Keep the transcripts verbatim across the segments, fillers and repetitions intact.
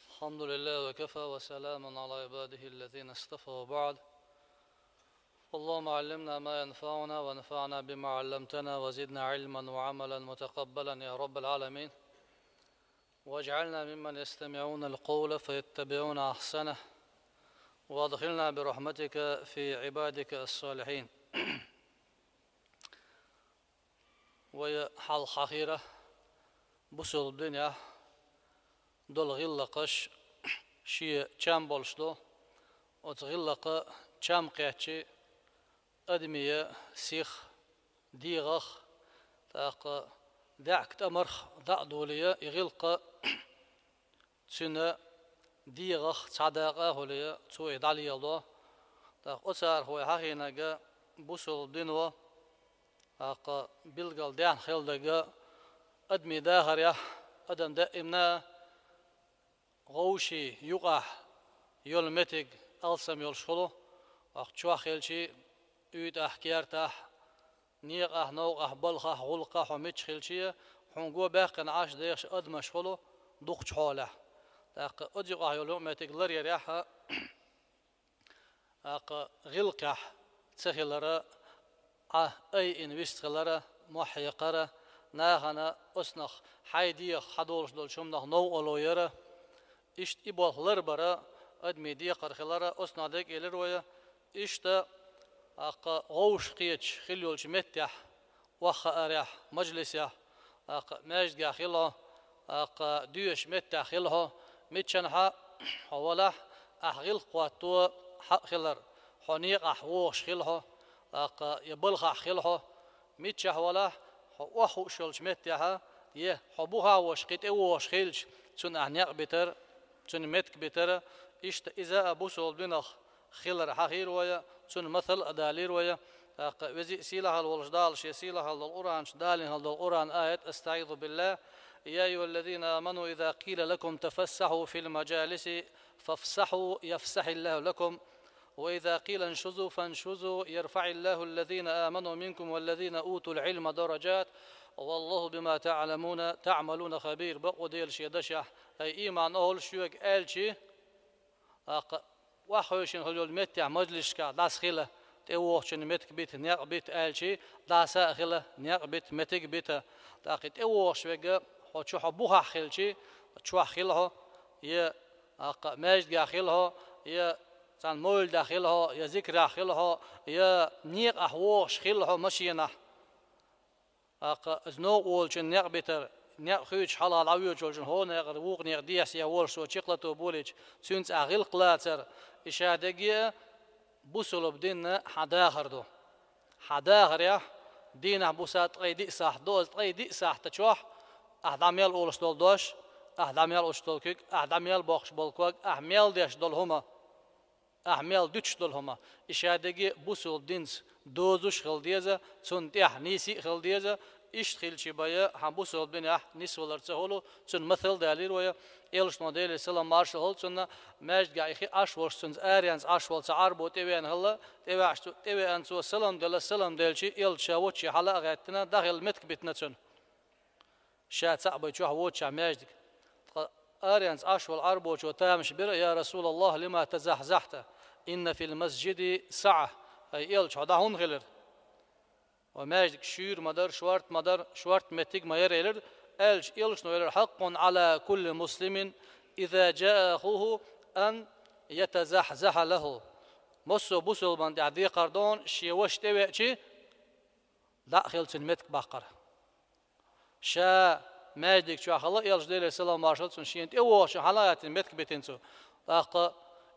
الحمد لله وكفى وسلام على عباده الذين اصطفى وبعد. اللهم علمنا ما ينفعنا وانفعنا بما علمتنا وزدنا علما وعملا متقبلا يا رب العالمين. واجعلنا ممن يستمعون القول فيتبعون أحسنه. وأدخلنا برحمتك في عبادك الصالحين. Вай хьалха хьахийра бусалба динехь долу гӀиллакхаш шен чам болуш ду. Оцу гӀиллакха чам кхеччи адамийн сих, дегӀах, тӀаккха даьӀахк тӀамарх дӀа а долий, и гӀиллакх цуьнан дегӀах цхьа дакъа а хуьлий, цо и дӀалело. ТӀаккха оцарах вай хьахийнарг бусалба дино, тӀаккха билггал даьхна хила дерг адамийн дахарехь, адам даимна вовшийн юкъахь йолу меттиг алсам йолуш хуьлу, тӀаккха чохь хилчи, уьйтӀахь, кертахь, некъахь, новкъахь, балхахь, гӀуллакхахь хьо мичча хилчи, хьуна го баьккхина Ӏаш дехаш адамаш хуьлу дукхачу хьолехь. ТӀаккха оцу юкъахь йолу юкъаметтиг ларъярехь, тӀаккха гӀиллакхехь ца хилар, Ӏа айина вист хилар, мохь хьекхар, нахана оцунах хьайн дегӀах хьадолуш долчу хӀуманах новкъарло яр, иштта и болх ларбар адамийн декхар хилар, оцунах дерг а элира вай. Иштта, тӀаккха вовшахкхеташ хилла йолчу меттехь, охьахаарехь, мажлисехь, тӀаккха маьждигехь хила хьо, тӀаккха доьшучу меттехь хила хьо, миччанхьа хьо валахь, ахь гӀиллакх хӀотто хьакъ хилар, хьо некъахь вогӀуш хила хьо, тӀаккха я балхахь хила хьо, миччахь валахь, хьо охьахууш йолчу меттехь, я хьо бухахь волуш кхин тӀевогӀуш хилча, цунна ахь некъ битар, цунна меттиг битар, иштта иза а бусалба динах хилар хьахийра вай, цунна масал а далийра вай. ТӀаккха веза а сийлахьалла волуш Дала шен сийлахьалла долу Къуръан чу далийна хилла долу Къуръан аят: أستعيذ بالله. يا أيها الذين آمنوا إذا قيل لكم تفسحوا في المجالس فافسحوا يفسح الله لكم وإذا قيل انشزوا فانشزوا يرفع الله الذين آمنوا منكم والذين أوتوا العلم درجات والله بما تعلمون تعملون خبير. Бакъ ву Дела шен дашехь: «Ай, ийман охӀлуш, шуьга аьлчи, тӀаккха охьахевшина хилла йолу меттехь, мажлисашкахь дӀасахила, тӀевогӀучунна меттиг бита, некъ бита», аьлчи, дӀаса а хила, некъ бита, меттиг бита. ТӀаккха и тӀевогӀуш верг, хьо чу хьо бухахь хилчи, чохь хила хьо, я, тӀаккха, маьждигехь хила хьо, я цхьана мовлидехь хила хьо, я зикрахь хила хьо, я некъахь вогӀуш хила хьо машенахь. ТӀаккха иза новкъа волчунна некъ битар, некъ хуьйцуш хьалха дӀавоьдуш волчунна, хӀокху некъара вукху некъа дехьа-сехьа волуш цо чекхлато болийча, цуьнца ахь гӀиллакх лацар, и ша дерг а бусалба динан хьан дахар ду. Хьан дахарехь, дийнахь, буса ткъе диъ сахьт ду, иза ткъе диъ сахьта чохь ахь дӀа мел олуш долу дош, ахь дӀа мел олуш долу куьг, ахь дӀа мел боккхуш болу ког, ахь мел деш долу хӀума, ахь мел дуьтуш долу хӀума, и ша дерг а бусалба динца дозуш а хила деза, цунна тӀехь нийса а хила деза. Иштта хилчи бен, хьан бусалба динехь нисвалар ца хуьлу, цунна масал далийра вай. Элчано, Делера салам-маршалла хуьлда цунна, маьждигехь и хи Ӏаш волуш, цуьнца аренца Ӏаш волу цхьа Ӏарбо тӀевеана хилла, тӀевеача цу, тӀевеана цо салам делла, салам делчи, Элча ша волчу хьала а гӀеттина, дӀахила меттиг битина цунна. Ша цхьаъ бен чохь воцучохь маьждиг. Ткъа аренца Ӏаш волу Ӏарбочо тамаш бира: «Я Расулаллах, лима тазахьзахьта? Инна фил масжиди саӀа». Ай Элча, хьо дӀа хӀунда хилира? Ва маьждиг шуьйра ма дара, шорта ма дара, шорта меттиг ма яра, элира. Аьлча, Элчано элира: «Хьаккъун Ӏала кулли муслимин, иза джаа ахуху, ан ятазахьзахьа лаху». Массо а бусалбан тӀехь декхар ду хьуна, шен ваша тӀевеачи, дӀа а хила, цуьнан меттиг баккхар. Ша маьждиг чохь хилла, Элча, Делера салам-маршалла хуьлда цунна, шена тӀевогӀучунна хьала а гӀеттина, меттиг битина цо. ТӀаккха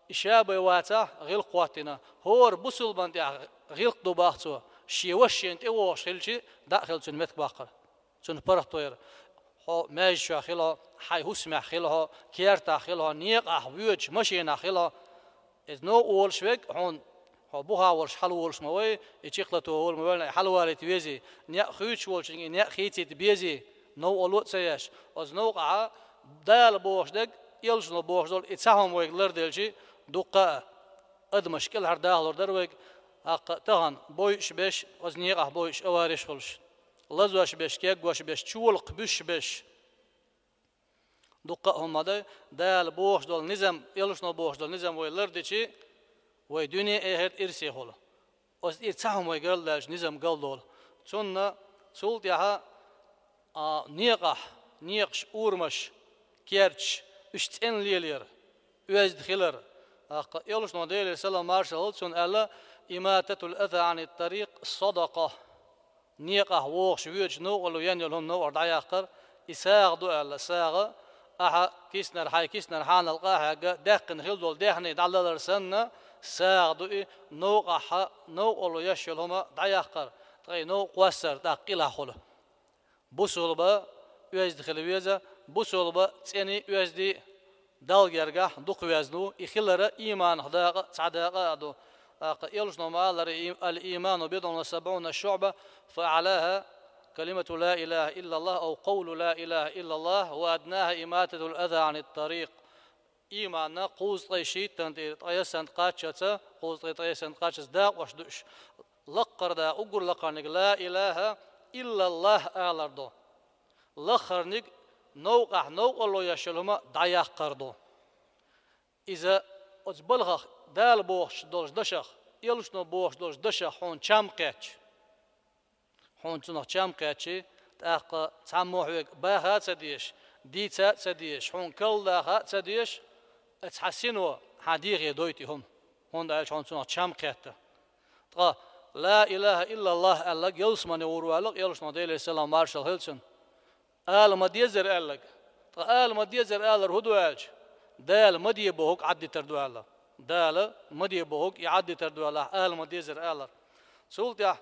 и ша бен вацахь, гӀиллакх хӀоттийна, хӀора бусалбан тӀехь гӀиллакх ду боху цо, шен ваша шена тӀевогӀуш хилчи, дӀа а хила, цуьнан меттиг баккхар. Цунна паргӀато яра. Хьо маьждиг чохь хила хьо, хьайн хӀусамехь хила хьо, кертахь хила хьо, некъахь воьдуш, машенахь хила хьо. Иза новкъа волуш верг хьуна, хьо бухахь волуш хьалаволуш ма вай, и чекхлато волу ма вевлла, и хьалавалийта везий, некъ хуьйцуш волчуьнга и некъ хийцийта безий, новкъарло а ца еш. Оцу новкъахь Дала бохуш дерг, Элчано бохуш долу и цхьа хӀума вайга ларделчи, дуккха а адамаш кӀелхьардахалур дара вайга, тӀаккха тахана бойуш берш, оцу некъахь бойуш, авареш хуьлуш, лазош берш, кегош берш, чолакх буьсуш берш. Дуккха а хӀума ма дай, Дала бохуш долу низам, элчано бохуш долу низам вай лардичи, вай дуьне а, эхарт а ирсе хуьлу. Оцу тӀера цхьа хӀума вай галдаьлча, низам галдолу. Цунна цул тӀаьхьа, а, некъахь, некъаш, урамаш, керташ, уьш цӀена лелор, оьзда хилар. ТӀаккха элчано, Делера салам маршалла хуьлда цунна, аьлла: «Имататул аза анит тарикъ садакъа». Некъахь вогӀуш, воьдуш, новкъарло ян йолу хӀума новкъара дӀаяккхар, и сагӀа ду аьлла, сагӀа, ахьа киснара, хьайн киснара хьанал къа а хьегна, даьккхина хила долу даьхни дӀадалар санна, сагӀа ду и, новкъахь новкъарло еш йолу хӀума дӀаяккхар, ткъа и новкъа кхоссар тӀаккха къилахь хуьлу. Бусулба оьзда хила веза, бусулба цӀений, оьздий Далла гергахь дукха везна ву, и хилара ийманах дакъа, цхьа дакъа а ду. ТӀаккха элчано ма-аллара: «Ал-ийману бидъун ва сабъуна шуъба, фа аӀлаха калимату ла илаха иллаллах, ав къавлу ла илаха иллаллах, ва аднаха имататул аза анит тарикъ». Ийманна кхузткъе шийтта тӀе, ткъайесна кхаччалца, кхузткъе ткъайесна кхаччалца дакъош ду уьш. Лакхара дакъа, уггар лакхарниг ла илаха иллаллах алар ду. Лаххарниг новкъахь новкъарло еш йолу хӀума дӀаяккхар ду. Иза оцу балхах, Дала бохуш долчу дашах, элчано бохуш долчу дашах хьуна чам кхетча, хьуна цунах чам кхетча, тӀаккха цхьаммо хьоьга баха а ца дезаш, дийца а ца дезаш, хьуна карладаха а ца дезаш, оцу хьан сино хьан дегӀе дойту и хӀума, хӀунда аьлча хьуна цунах чам кхетта. Ткъа «Ла илаха иллаллах» аьлларг ялсамане гӀур ваьлла элчано, Делера салам маршалла хуьлда цунна. Ала ма дезара аьлларг. Ткъа ала ма дезара алар хӀун ду аьлча, Дала ма де бохург Ӏаддитар ду аьлла. Дала ма де бохург и Ӏаддитар ду аьлла, ала ма дезара алар. Цул тӀаьхьа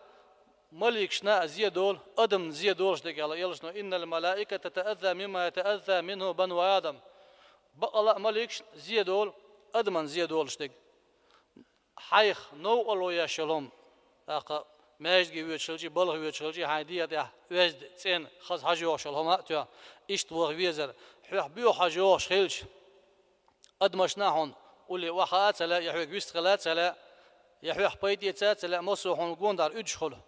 маликашна а зе долу, адамна зе долуш дерг аьлла элчано: «Иннал малаиката татаазза мимма ятаазза минху бану Адам». Бакъала а маликашна зе долу, адамна зе долуш дерг. Хьайх новкъарло еш йолу хӀума, тӀаккха маьждиге воьдуш хилча, балха воьдуш хилча, хьайн дегӀа тӀехь оьзда, цӀена, хаза хьажа йогӀуш йолу хӀума а тоьхна, иштта ваха везара. Хьоьх боьха хьажа йогӀуш хилча, адамашна а хьуна улле охьахаа а ца лаьа, я хьоьга вистхила а ца лаьа, я хьоьх пайда эца а ца лаьа, массо а хьуна гонадарна уьдуш хуьлу.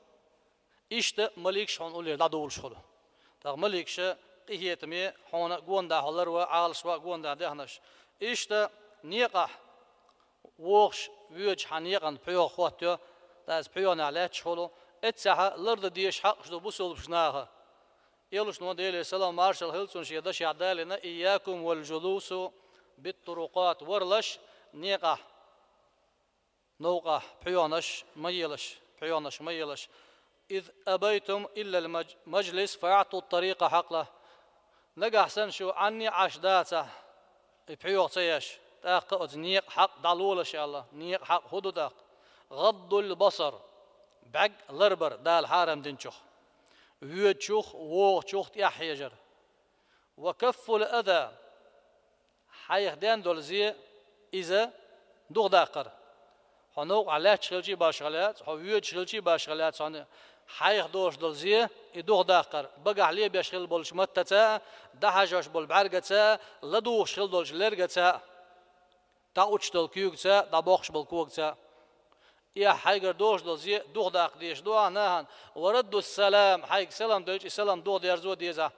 Иштта маликаш хьуна уллера дӀадолуш хуьлу. ТӀаккха маликаша къинхетаме хьуна гонадаха ларва, Ӏалашва гонадаха дехнарш. Иштта некъахь вогӀуш, воьдуш хьан некъан пхьоьха хӀоттайо, ткъа иза пхьоьханехь лаьтташ хуьлу, эццехь лардан дезаш хьакъаш ду бусулбачу наха. Элчано, Делера салам маршалла хуьлда цунна, шен дашехь далийна: «Ийякум вал джулуса бит турукъат», варлаш некъахь новкъахь пхьоьханаш ма елаш, пхьоьханаш ма елаш. «Из абайтум иллал маж-, маджлис, фа аӀту тарикъа хьакъа». Нагахь санна шу Ӏанне а Ӏаш дацахь, и пхьоьха ца еш, тӀаккха оцу некъан хьакъ дӀалолаш аьлла, некъан хьакъ хӀун ду тӀаккха? «ГӀаддул басар», бӀаьрг ларбар Дала хьарам динчух, воьдучух, вогӀучух тӀаьхьа хьежар. «Ва каффул аза», хьайх ден долу зе, иза духадаккхар. Хьо новкъахь лаьтташ хилча а башха лаьцна, хьо воьдуш хилча а башха лаьцна, хьайх долуш долу зе, и духадаккхар. Багахь лебеш хилла болчу маттаца а, дӀахьажош болу бӀаьргаца а, ладугӀуш хилла долчу лергаца а, дӀакъуьттуш долу куьйгаца а, дӀабоккхуш болу когаца а. И ахь хьайгара долуш долу зе духадаккха дезаш ду ахь нахана. «Ва раддус салам», хьайга салам делча, и салам духадерзо деза ахь.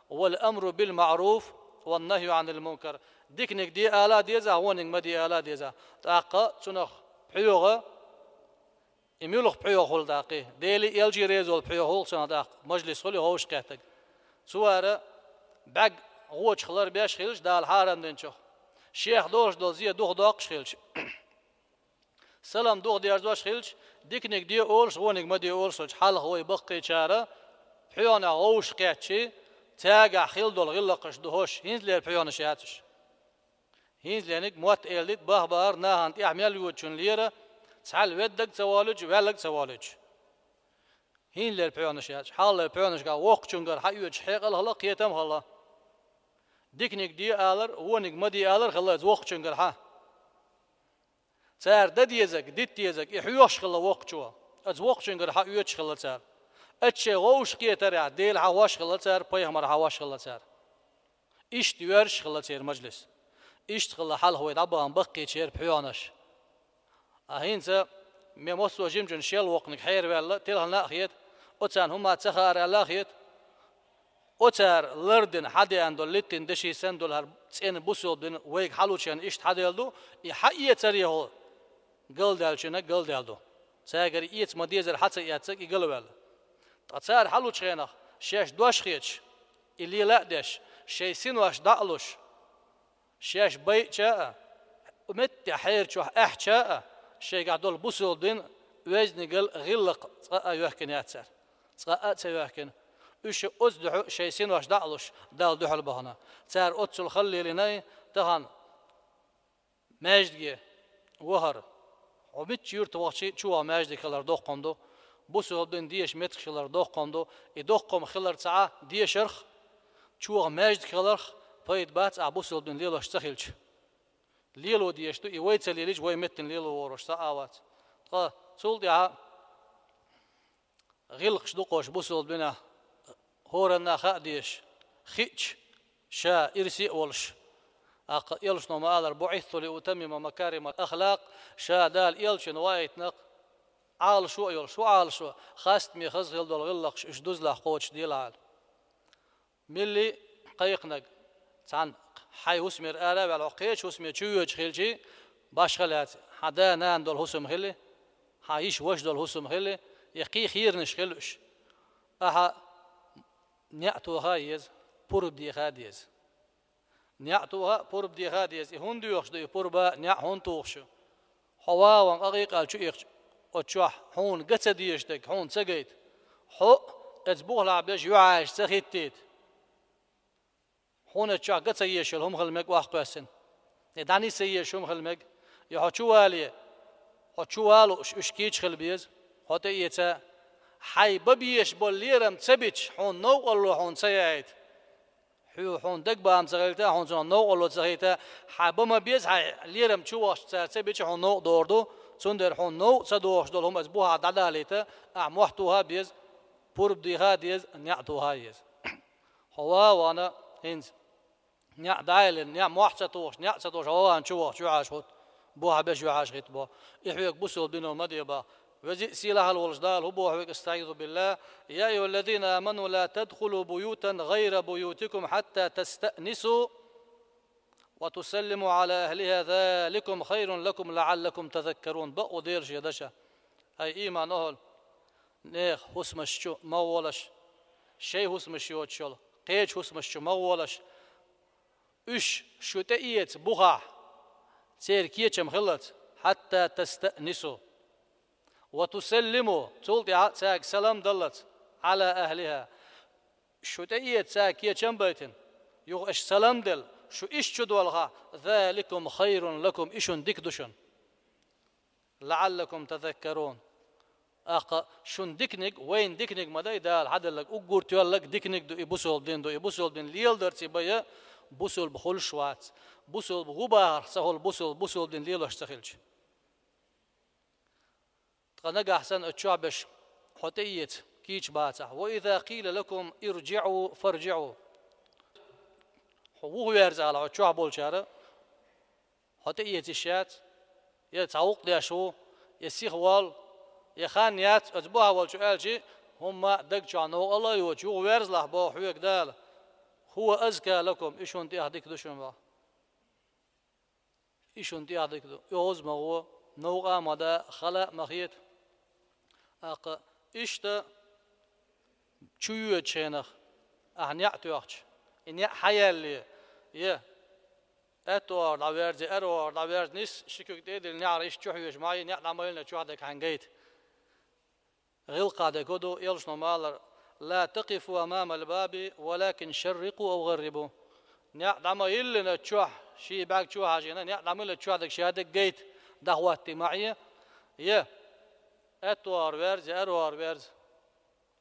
«Вал амру бил маъруф, ван нахью анил мункар». Диканиг де ала а деза ахь, вониг ма де ала а деза ахь. ТӀаккха цунах пхьоьха, и муьлха пхьоьха хуьлу тӀаккха? Делий, элчий реза волу пхьоьха хуьлу цунах тӀаккха, мажлис хуьлу, ховшахкхеттарг. Цара бӀаьрг гӀочух ларбеш хилча, Дала хьарам динчух, шех долуш долу зе духадоккхуш хилча, салам духадерзош хилча, диканиг де олуш, вониг ма де олуш хилча, хьалха вай баккхийчара пхьоьханах гӀовшахкхетча, цаьргахь хилла долу гӀиллакхаш ду хӀорш, хӀинцалера пхьоьханаш яц уьш. ХӀинцалениг мотт эладита, бах-бахара, нахана тӀехь мел йодачунна лера, цхьаьлла веддарг а ца волуьйтуш, ваьлларг а ца волуьйтуш. ХӀинцалера пхьоьханаш яц уьш, хьалхалера пхьоьханашкахь воккхачуьнгара хьаоьцуш хьекъал а хила, кхетам а хила. Диканиг де алар, вониг ма де алар хила иза воккхачуьнгара хьа. Цара дан дезарг, дита дезарг, и хьоьхуш хила воккхачо, иза воккхачуьнгара хьаоьцуш хила цара. Иза шайн гӀовшахкхетарехь, Дела хьахош хила цара, пайхамар хьахош хила цара. Иштта йоьрзуш хила церан мажлис. Иштта хила хьалха вай дӀабахана баккхийчеран пхьоьханаш. А хӀинца мен массо а жимачунна шел воккханиг хьераваьлла, телхина а хета, оцарна хӀума ца хаара аьлла а хета. Оцара лардина хьадеана долу литтина деши санна долу хӀара цӀена бусалба дин вайга хьалучу хенахь иштта хьаделла ду, и хьаэцаре хьо галдаьллачунна галдаьлла ду. Цаьргара эца ма-дезара хьа ца эцнарг и галваьлла. Ткъа цара хьалучу хенахь шаьш дош хеташ, и лела а деш, шайн синош дӀа а луш, шаьш байъича а, метта хьерачохь аьхьча а, шайгахь долу бусалба дин оьздангалла, гӀиллакх цкъа а йоьхкина яц цара. Цкъа а ца йоьхкина. Уьш оцу дуьхьа шайн синош дӀа а луш, Далла дуьхьал бахана. Цара оццул хала лелийна, тахана маьждиге вахар. Хьо мичча юьрта вахча а чу ваха маьждиг хилар доккха хӀума ду. Бусалба дин деша меттиг хилар доккха хӀума ду. И доккха хӀума хиларца а дешарх, чу ваха маьждиг хиларх пайда бац ахь бусалба дин лелош ца хилча. Лело дезаш ду, и вай ца лелийча, вай меттана лело воруш цхьа а вац. Ткъа цул тӀаьхьа гӀиллакхаш ду кхуш бусалба динехь, хӀоранна хаа дезаш, хиъча, ша ирсе а волуш. ТӀаккха элчано ма-аллара: «بعثت لأتمم مكارم الأخلاق», ша Дала элчанна ваийтина-кх Ӏалашо а йолуш. ХӀун Ӏалашо? Хастаме хаза хила долу гӀиллакхаш уьш дузалахь кхочушделахьара. Милли кхайкхинарг, цхьана хьайн хӀусамера ара а ваьлла, хьо кхечу хӀусаме чу воьдуш хилча, башхалла яц, хьан да-нана долу хӀусам хили, хьан йиша-ваша долу хӀусам хили, я кхин херанаш хили уьш. Ахьа неӀ тоха а еза, пурба деха а деза. НеӀ тоха а, пурба деха а деза. И хӀунда доьхуш ду, и пурба, неӀ хӀунда тухуш ю? Хьо вагӀан къа гӀийкъал чу ихча, оцу чохь хьуна ган ца дезаш дерг хьуна ца гайта. Хьо а, оцу бухахь беш юьхьӀаьржа ца хӀиттийта. Хьуна оцу чохь ган ца езаш йолу хӀума хила мега охьакхоьссина. Я дӀанис ца езаш хӀума хила мега. Я хьо чу вале, хьо чу валуш, уьш кийча хила беза. Хьо тӀеэца, хьайн бан безаш болу лерам ца бича, хьуна новкъарло хьуна ца яйта. Хьо хьуна дагабан ца хилийта, хьуна цунах новкъарло ца хилийта, хьан бан ма беза, хьайн лерам чу вахча цара ца бича, хьуна новкъа догӀур ду, цундела хьуна новкъа ца догӀуш долу хӀума оцу бухахь дӀадалийта, ахьа мохь тоха а беза, пурба деха а деза, неӀ тоха а еза. Хьо вагӀана хӀинца. НеӀ дӀайиллина, неӀ мохь ца тухуш, неӀ ца тухуш, хьо вагӀана чу вахча юьхьӀаьржа хӀитта, бухахь беш юьхьӀаьржа хӀитта боху. И хьоьга бусалба дино ма де боху. Веза а, сийлахьалла волчу Дала хӀун боху хьоьга: «أستعيذ بالله. يا أيها الذين آمنوا لا تدخلوا بيوتا غير بيوتكم حتى تستأنسوا وتسلموا على أهلها ذلكم خير لكم لعلكم تذكرون». Бакъ ву Делан шен дашах. Ай, ийман охӀла, нехан хӀусамаш чу ма гӀолаш, шайн хӀусамаш йоцуш йолу кхечу хӀусамаш чу ма гӀолаш. Уьш шу тӀеэца бухахь, церан кечам хиллалц, حتى تستأنسوا وتسلموا, цул тӀаьхьа цаьрга салам даллалц, على أهلها. Шу тӀеэца цаьрга кечам а байтина, юха аша салам а делла, шу иштта чу долахь, ذلكم خير لكم, и шуна дика ду шуна. لعلكم تذكرون. ТӀаккха шуна диканиг, вайна диканиг ма дай Дала хьаделларг, уггар тоьлларг диканиг ду, и бусалба дин ду, и бусалба дин леладарца бен, бусалба хуьлуш вац, бусалба ву бахарх ца хуьлу бусалба, бусалба дин лелош ца хилча. Ткъа нагахь санна оцу чохь беш хьо тӀеэца, кийча бацахь. وإذا قيل لكم ارجعوا فارجعوا. Хьо вуха верза ала оцу чохь болчара, хьо тӀеэца йиш яц, я цхьа гӀуллакх деш ву, я сиха воллу, я хан яц, оцу бухахь волчо аьлча, хӀумма а даг чохь новкъарло а йоцуш, юха верзалахь боху хьоьга Дала. هو أزكى لكم, и шуна тӀех дика ду шуна боху. И шуна тӀех дика ду. ОьгӀаз ма гӀо, новкъа а ма да, хала а ма хета. ТӀаккха иштта чу йоьдучу хенахь, ахьа неӀ тоьхча, и неӀ хьаяьлле, я аьтто агӀор дӀаверза, я аьрру агӀор дӀаверза, нис ши куьг тӀе а дилла, неӀара иштта чу хьоьжуш ма Ӏе, неӀ дӀа ма йиллина, чохь дерг хьайна гайта. ГӀиллакхах дерг хӀун ду, элчано ма-аллара: لا تقفوا أمام الباب ولكن شرقوا أو غربوا. НеӀ дӀа ма йиллина чохь, ши бӀаьрг чу хьажийна, неӀ дӀа ма йиллина чохь дерг ша дерг гайта, дӀахӀоттий ма Ӏе. Я аьтто агӀор верза, я аьрру агӀор верза.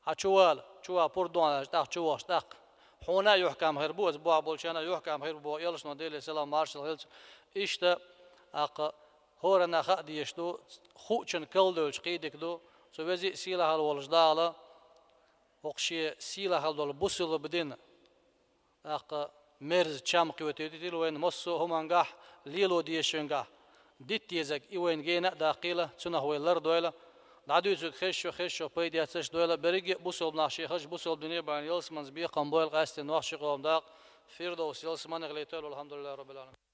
Хьан чу вала, чу ван пурба дохьуш, тӀаккха чу вахча тӀаккха. Хьуна а юьхькам хир бу, оцу бохь болчарна а юьхькам хир бу, боху элчано, Делера салам маршалла хилла цунна. Иштта, тӀаккха, хӀоранна хаа дезаш ду, хуучун калдевлча кхин дика ду, цу веза а сийлахьалла волчу Дала, хӀокху шен сийлахьалла долу бусалба дин, тӀаккха мерза чам кхетийтина вайна массо а хӀумангахь, лело дезачуьнгахь, дита дезарг и вайна гена а даккхийла, цунах вай лардойла. ДӀадуьйцург хезачо, хезачох пайда эцаш дойла, беррига а бусалба нах шоаш бусалба дине бахьан ялсаманца бекхам бойла, къаьстта нохчий къоман дакъа Фирдовс ялсамане хилийта, валхьамдулиллахӀи Раббил Ӏаламин.